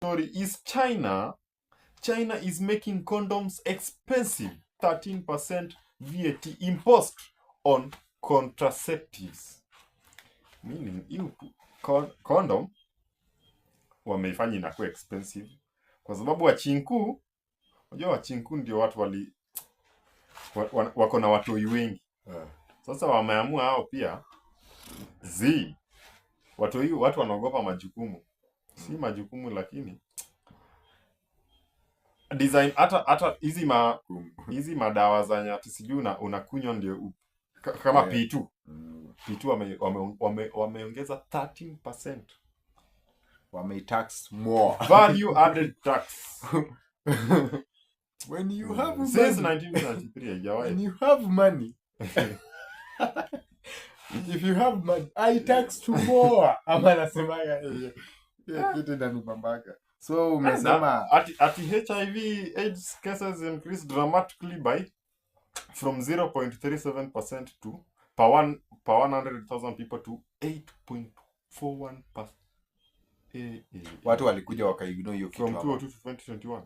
Story is China. China is making condoms expensive. 13% VAT imposed on contraceptives. Meaning, hiyo condom wameifanya inakuwa expensive kwa sababu wachinku, unajua wachinku ndio watu wali wako na watoi wengi. Sasa wameamua hao pia z watoi, watu wanaogopa majukumu, si majukumu, lakini design hata hizi madawa za nyati sijui unakunywa ndio kama P2. P2 wameongeza 13% Wameitax more. Value added tax. When you have Since money, 1993 haijawahi. When you have money, if you have money, I tax to more. Ama nasemaga hiyo hiyo kitu inanibambaga. So umesema Na, ati HIV AIDS cases increased dramatically by from 0.37% to per 100,000 people to 8.41%. Watu walikuja wakaignore hiyo kitu From hapa. 2002 to 2021.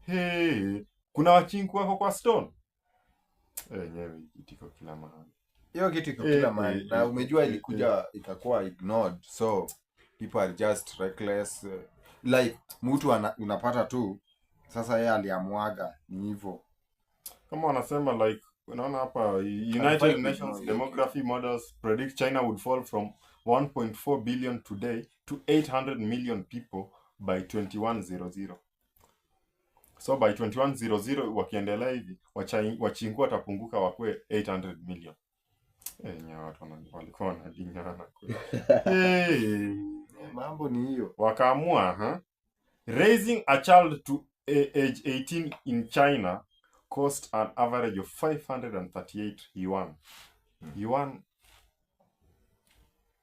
Hey, kuna wachinku wako kwa stone. Enyewe iko kila mahali. Hiyo kitu iko kila mahali na umejua ilikuja ikakuwa ignored, so people are just reckless, like mtu unapata tu sasa yeye aliamuaga ni hivyo. Kama wanasema, like unaona hapa United Hafai Nations kuignore hiyo. Demography models predict China would fall from 1.4 billion today to 800 million people by 2100. So by 2100 wakiendelea hivi wachingu watapunguka wakuwe 800 million. Nyawa watu walikuwa wanadinyana kweli. Hey. Mambo ni hiyo. Wakaamua, huh? Raising a child to age 18 in China cost an average of 538 yuan. Yuan,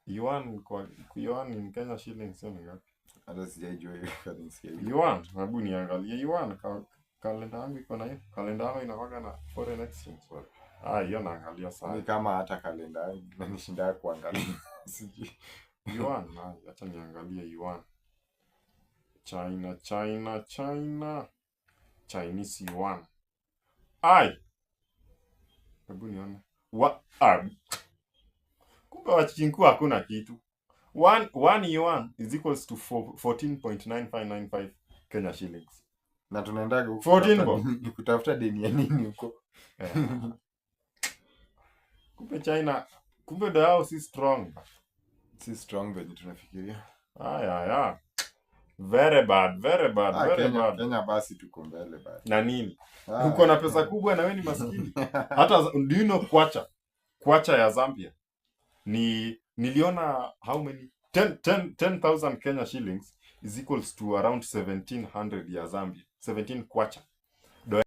yuan kwa yuan in Kenya shillings sio ni ngapi? Hata sijaijua hiyo currency ya hiyo. Yuan, hebu niangalie yuan kalenda yangu iko na hiyo. Kalenda yangu inakuwaga na foreign exchange. Ah, hiyo naangalia sana. Ni kama hata kalenda yangu inanishinda kuangalia, sijui. Yuan, na acha niangalie yuan. China, China, China. Chinese yuan. Ai. Hebu nione. Ah. Kumbe wachinku hakuna kitu. One yuan is equals to 14.9595 Kenya shillings. Na tunaendaga huko 14 kutafuta bob. kutafuta deni ya nini huko? Eh. Kumbe China, kumbe ndo yao si strong. Si strong venye tunafikiria. Aya, aya. Very bad, very bad, Ah, very Kenya, bad. Kenya basi tuko mbele basi. Na nini? Ah, Uko na pesa kubwa na wewe ni maskini. Hata do you know kwacha? Kwacha ya Zambia ni niliona how many 10 10 10,000 Kenya shillings is equals to around 1700 ya Zambia. 17 kwacha.